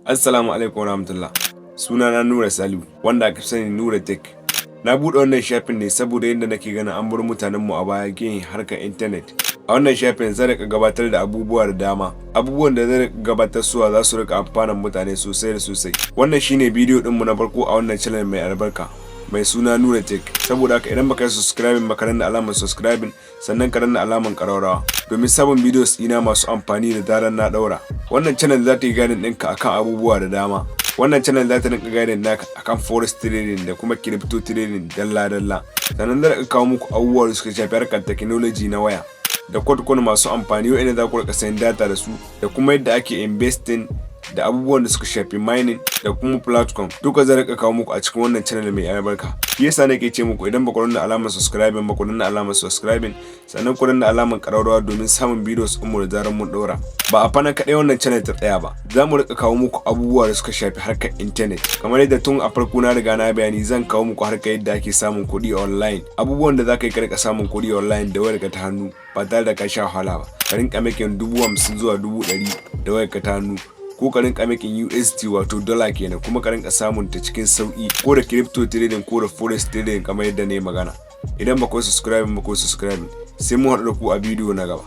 Assalamu alaikum warahmatullah. Sunana Nura Salihu, wanda aka fi sani Nura Tech. Na buɗe wannan shafin ne saboda yadda nake ganin an bar mutanenmu a baya gehen harkar intanet. A wannan shafin zan rika gabatar da abubuwa da dama. Abubuwan da zan rika gabatar suwa za su rika amfanan mutane sosai da sosai. Wannan shine bidiyo ɗinmu na farko a wannan channel mai albarka, mai suna Nura Tech. Saboda haka, idan baka yi subscribing ba, ka danna alamar subscribing, sannan ka danna alamar ƙararrawa domin samun videos ɗina masu amfani da zarar na ɗaura. Wannan channel za ta yi guiding ɗinka akan abubuwa da dama. Wannan channel za ta rinka guiding naka akan forex trading da kuma crypto trading dalla-dalla. Sannan zan rika kawo muku abubuwa da suka shafi harkar technology na waya da code masu amfani waɗanda za ku rika sayan data da su, da kuma yadda ake investing, da abubuwan da suka shafi mining da kuma platform. Duka zan rika kawo muku a cikin wannan channel mai albarka. Shi yasa nake ce muku, idan ba ku danna alamar subscribing ba, ku danna alamar subscribing, sannan ku danna alamar ƙararrawa domin samun videos ɗinmu da zarar mun ɗora. Ba a fana kaɗai wannan channel ta tsaya ba, za mu rika kawo muku abubuwa da suka shafi harkar internet. Kamar yadda tun a farko na riga na bayani, zan kawo muku harkar yadda ake samun kuɗi online, abubuwan da za ka yi ka rika samun kuɗi online da wayarka ta hannu ba tare da ka sha wahala ba. Ka rinka making 50,000 zuwa 100,000 da wayarka ta hannu, ko ka rinka making USD, wato dollar kenan, kuma ka rinka samun ta cikin sauki, ko da crypto trading ko da forex trading, kamar yadda na yi magana. Idan ba ku subscribe ba, ku subscribe. Sai mu haɗu da ku a bidiyo na gaba.